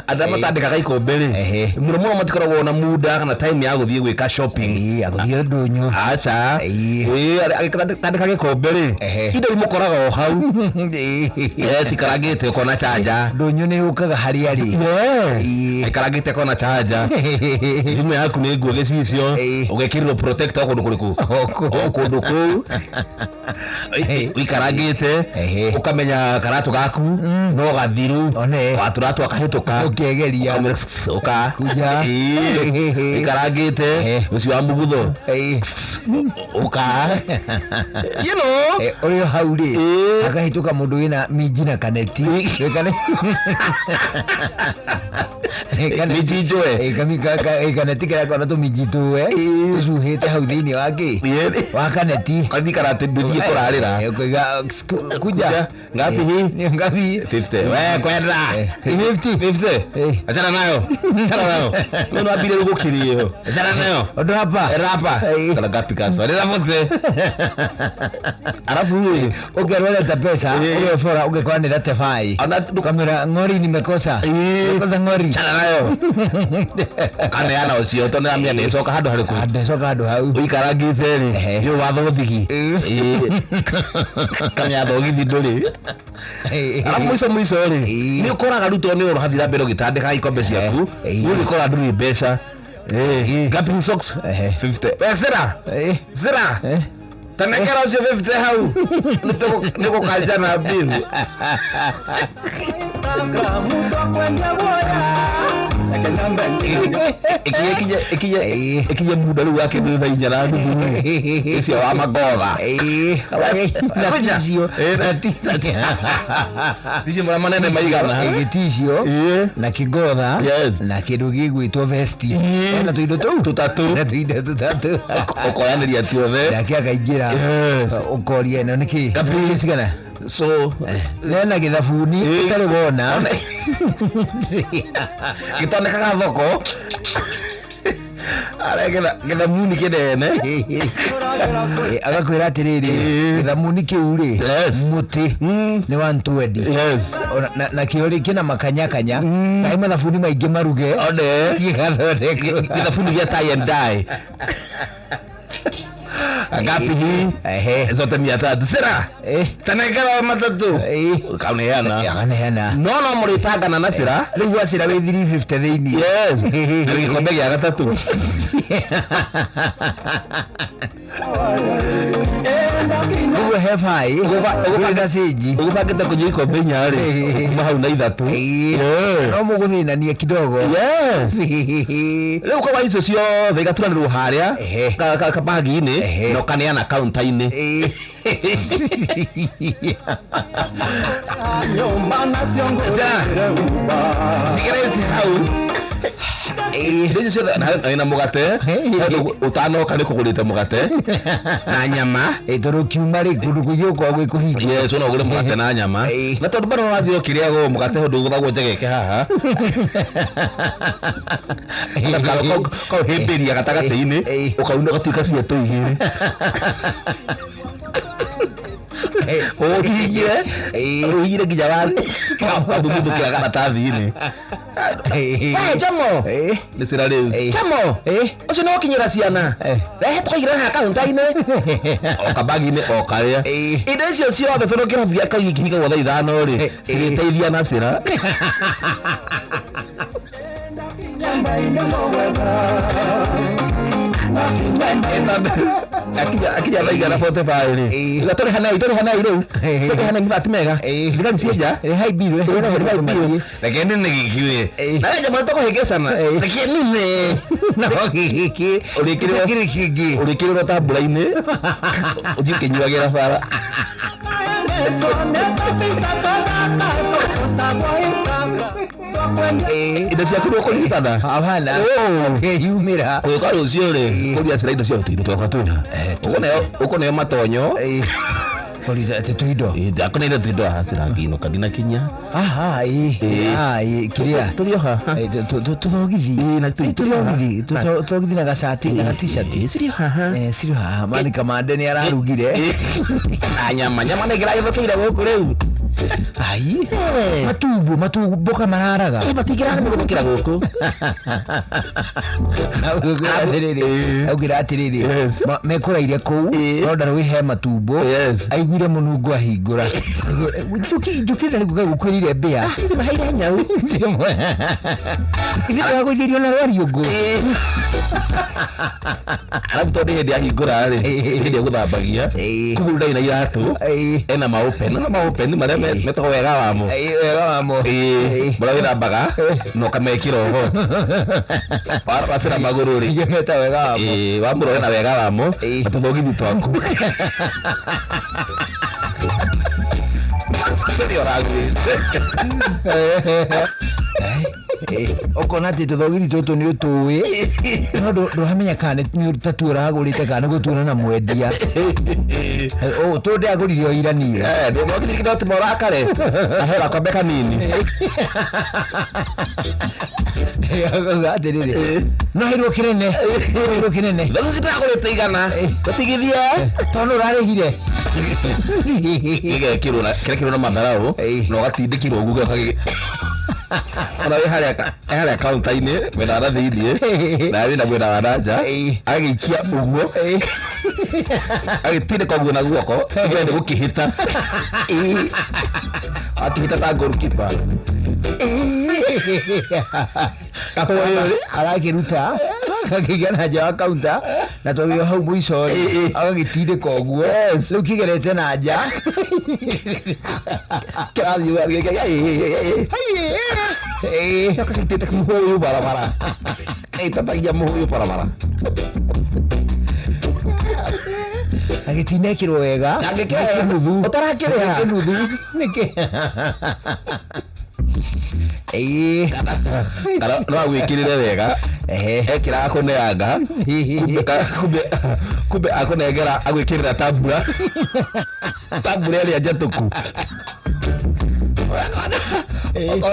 Andũ arĩa matandĩkaga ikombe rĩ, mũno mũno matikoragwo na muda kana time ya gũthiĩ gwĩka shopping. Ĩĩ, agũthiĩ ndũnyũ. Aca. Ĩĩ. Ĩĩ, agĩtandĩka gĩkombe rĩ, indo imũkoraga o hau. Yes, ikarangĩte ũkona chanja. Ndũnyũ nĩ yũkaga harĩa rĩ. Yes. Ĩĩ. Aikarangĩte kona chanja. Thimũ yaku nĩ nguo gĩcicio. Ũgekĩrĩrwo protector kũndũ kũrĩkũ? O kũu. O kũndũ kũu. Ũikarangĩte ũkamenya karatũ gaku no gathiru. One. Watũratũ akahĩtũka. Ũkegeria. Ũkamwĩra, "Sss, ũka." Kuja. Ĩĩ. Ũikarangĩte ũcio wa mũgutho. Ũka. You know. Ũrĩ o hau rĩ, akahĩtũka mũndũ wĩna minji na kaneti. Minji njũe. Kaneti karĩa kona tũminji tũe tũcuhĩte hau thĩinĩ wa kĩ wa kaneti. Kathikara atĩ ndũthiĩ kũrarĩra. Ũkoiga kuja. Kuja. Ngapi hii? Ngapi? 50. We kwenda. 50. 50. Achana nayo. Achana nayo. Wewe wambire gũkĩrio. Achana nayo. Ondo hapa. Rapa. Kana ngapi kasa. Rĩra bote. Alafu rĩ, Ũkerwo leta pesa, ũgebora ũgekora nĩ 35. Ona Ũkamwĩra ng'ori nimekosa. Nimekosa ng'ori. Achana nayo. Ũkaneana ũcio tondũ nĩamenya nĩ ĩcoka handũ harĩkũ. Ndecoka handũ hau. Ũikarangĩte rĩ, nĩ wa thothigi. Kamenya thogithi ndũrĩ. Alafu mũico mũico rĩ, nĩ ũkoraga rĩu tondũ nĩ ũrathiĩ na mbere ũgĩtandĩkaga ikombe ciaku, ũgĩkora ndũrĩ mbeca. Ngapi ni socks? 50. We Sira. Sira. Tanengera ũcio 50 hau. Nĩ gũkanja na mbiru. Ikinye muda rĩu wa kĩndũ thaa inya na nuthu rĩ, ũcio wa magotha. Na ticio. Na ticio. Ticio marĩa manene maigana. Gĩticio na kĩngotha na kĩndũ gĩgwĩtwo vesti. Na tũindo tũu tũtatũ. Na tũindo tũtatũ. Ũkoyanĩria tuothe. Nake akaingĩra. Ũkoria ĩno nĩkĩ? Ngapi? Cigana? So Nena gĩthabuni ũtarĩ wona. Gĩtonekaga thoko. Arĩa gĩthamuni kĩnene. Agakwĩra atĩrĩrĩ, gĩthamuni kĩu rĩ, mũtĩ nĩ 120. Nakĩo rĩ kĩna makanyakanya kaĩ mathabuni maingĩ maruge. One. Gĩgathondekwo. Gĩthabuni gĩa tie and dye. Ngapi hii? Zote 300. Sira. Tanengera matatũ. Ũkaneana. Akaneana. No no mũrĩtangana na Sira. Rĩu gwa Sira wĩ 350 thĩinĩ. Yes. Na gĩkombe gĩa gatatũ. Ũguo he bai. Ũgũbanga cĩnji. Ũgũbangĩte kũnyua ikombe inya rĩ. Kuma hau na ithatũ. No mũgũthĩnania kidogo. Yes. Rĩu kwa icio ciothe igaturanĩrwo harĩa kabagi-inĩ na ũkaneana kaunta-inĩ. Cigĩra ici hau. Indo icio ciothe na wĩna mũgate ũtanoka nĩ kũgũrĩte mũgate na nyama. Tondũ kiuma rĩ kũndũ kũingĩ gũkoragwo gwĩ kũhinge. Yes, no ũgũre mũgate na nyama. Na tondũ bado ũrathiĩ ũkĩrĩagwo mũgate ũndũ ũgũthagwo njegeke haha. Kaũhĩmbĩria gatagatĩ-inĩ ũkauna ũgatuĩka cietũ igĩrĩ. Ũhihinyire ũhihinyire nginya wamumuthũkĩra karatathi-inĩ. We Jomo nĩ cira rĩu. Jomo ũcio nĩ ũkinyĩra ciana rehe tũkaigĩra haha kaunta-inĩ o kabagi-inĩ o karĩa. Indo icio ciothe tondũ kĩrabu gĩa kaigi kĩhingagwo thaa ithano rĩ cigĩteithia na cira. Akinya thaa igana 45 rĩ ĩga tũrĩhanei tũrĩhanei rĩu tũrĩhanei mabati mega thigari ciĩ nja. Rĩhai bill. Rĩhai bill. Reke nini gĩkĩ we na jamaa tũkũhĩngĩcana reke nini No gĩkĩ. Ũrĩkĩrĩrwo Gĩtirĩ kĩngĩ. ũrĩkĩrĩrwo tambũra-inĩ ũthiĩ ũkĩnyuagĩra bara. Indo ciaku ndũkũririkana. Hapana. Ũkeyumĩra. Ũgĩũka rũciũ rĩ kũria cira indo ciothe tũindo twakwa twĩna ũkũneo matonyo. Kũrita atĩ tũindo. Ndakoneire tũindo haha cirangiinũka ndinakinya. Aha, ĩ, ah, ĩ, kĩrĩa. Tũrĩ o haha. Eh, tũthogithi. Ĩ, na tũrĩ Tũthogithi, tũthogithi na gacati na gatishati. Ĩ, cirĩ o haha. Eh, cirĩ haha. Mani Kamande nĩ ararugire. Na nyama nyama nĩ ngĩragĩthũkĩire gũkũ rĩu. Ai, matumbo matumbo kamararaga. Ĩ, matingĩraremwo gũthũkĩra gũkũ. Augire atĩrĩrĩ, augire atĩrĩrĩ, Yes. Mekũraire kũu no ndarũĩ he matumbo. Yes. Aiguire mũnungo ahingũra. Njũkĩ njũkĩ na nĩguo gũkwĩrire mbĩa. Maheire nyau. Ithuĩ twagũithirio na rwariũngũ. Arabu tondũ hĩndĩ ahingũra rĩ, hĩndĩ egũthambagia, koguo ndarĩ na iratũ, ena maopen, na maopen marĩa metagwo wega wamo. Wega wamo. Ĩĩ, marĩa wĩthambaga na ũkamekĩra oho. Wacĩra magũrũ rĩ. Ingĩ meta wega wamo. Ĩĩ, wamũrore na wega wamo na tũthogithi twaku. Nĩ ũragũrĩte. Ũkona atĩ tũthogithi tũtũ nĩ ũtũĩ no ndũramenya kana nĩ tatuo ũragũrĩte kana nĩ gũtuona na mwendia. Tũ ndĩagũrire o ira niĩ. Ndĩmokire kĩndũ ũrakare. Ahera kwambe kanini. Akauga atĩrĩrĩ, no heirwo kĩnene, heirwo kĩnene. Thogithi ndagũrĩte 100. Tũtigithie. Tondũ ũrarĩhire. Gĩgekĩrwo na kĩrekĩrwo na matharau na ũgatindĩkĩrwo ũguo gĩgoka ona wĩ harĩa harĩa kaunta-inĩ mwena wa na thĩiniĩ na wĩna mwena wa na nja, agagĩikia ũguo, agĩtindĩka ũguo na guoko nĩ gũkĩhĩta. Ĩĩ. Akĩhĩta ta goalkeeper. Arakĩruta akakĩiga na nja wa kaunta na tondũ hau mũico rĩ agagĩtindĩka ũguo rĩu kĩgerete na nja. Kĩrathiĩ gakĩitĩte mũhũyũ barabara, kaitatagia mũhũyũ barabara. Agĩtinekĩrwo wega. Ndangĩkĩrwo wega. Nĩkĩnuthu. Ũtarakĩrĩha. Nĩkĩnuthu. Nĩkĩ. Ĩĩ. Kana no agwĩkĩrĩre wega, ekĩra akũneanga, kumbe kumbe kumbe akũnengera agwĩkĩrĩra tambura tambura ĩrĩa njatũku,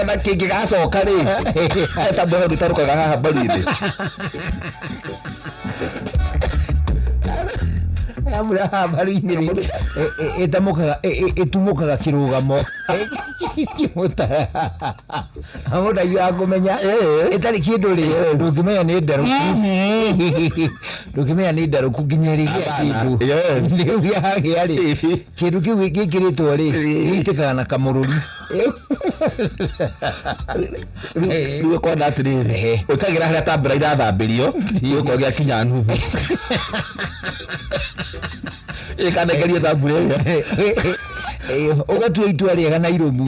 ona kĩngĩgacoka rĩ tambura ĩyo ndĩtarũkaga haha mbaru-inĩ. Tambura haha mbaru-inĩ rĩ ĩtamũkaga, ĩtumũkaga kĩrũgamo kĩmũtara mũndũ aiguaga kũmenya ĩtarĩ kĩndũ rĩ, ndũngĩmenya nĩ ndarũku, ndũngĩmenya nĩ ndarũku nginya ĩrĩgĩa kĩndũ. Rĩu yagĩa rĩ, kĩndũ kĩu gĩkĩrĩtwo rĩ gĩitĩkaga na kamũrũri. Rĩu ũkona atĩrĩrĩ, ũkagĩra harĩa tambura irathambĩrio, gĩũka gĩakinya nuthu ĩkanengeria tambura ĩrĩa. Ũgatua itua rĩega na irũmu.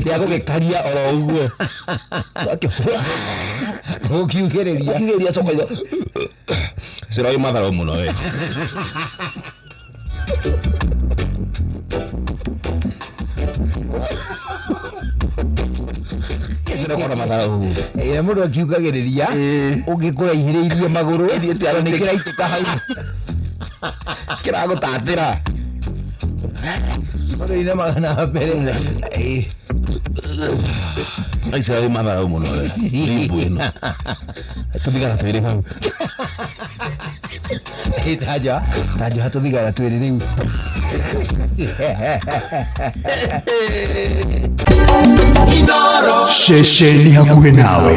Rĩa gũgĩkaria oro ũguo. Ũkiugĩrĩria. Ũkiugĩrĩria coka iga cĩra wĩ matharau mũno we. Cĩra ũkorwo na matharau. Na mũndũ akiugagĩrĩria ũngĩkũraihĩrĩirie magũrũ Ĩthiĩte nĩ kĩraitĩka hau. Kĩragũtatĩra. Mũndũ inamaga na mbere. Cĩra wĩ matharau mũno we. Nĩ mbũ ĩno tũthigara twĩrĩ hau. Tanja tanja tũthigara twĩrĩ rĩu. Ceceni hakuhĩ nawe.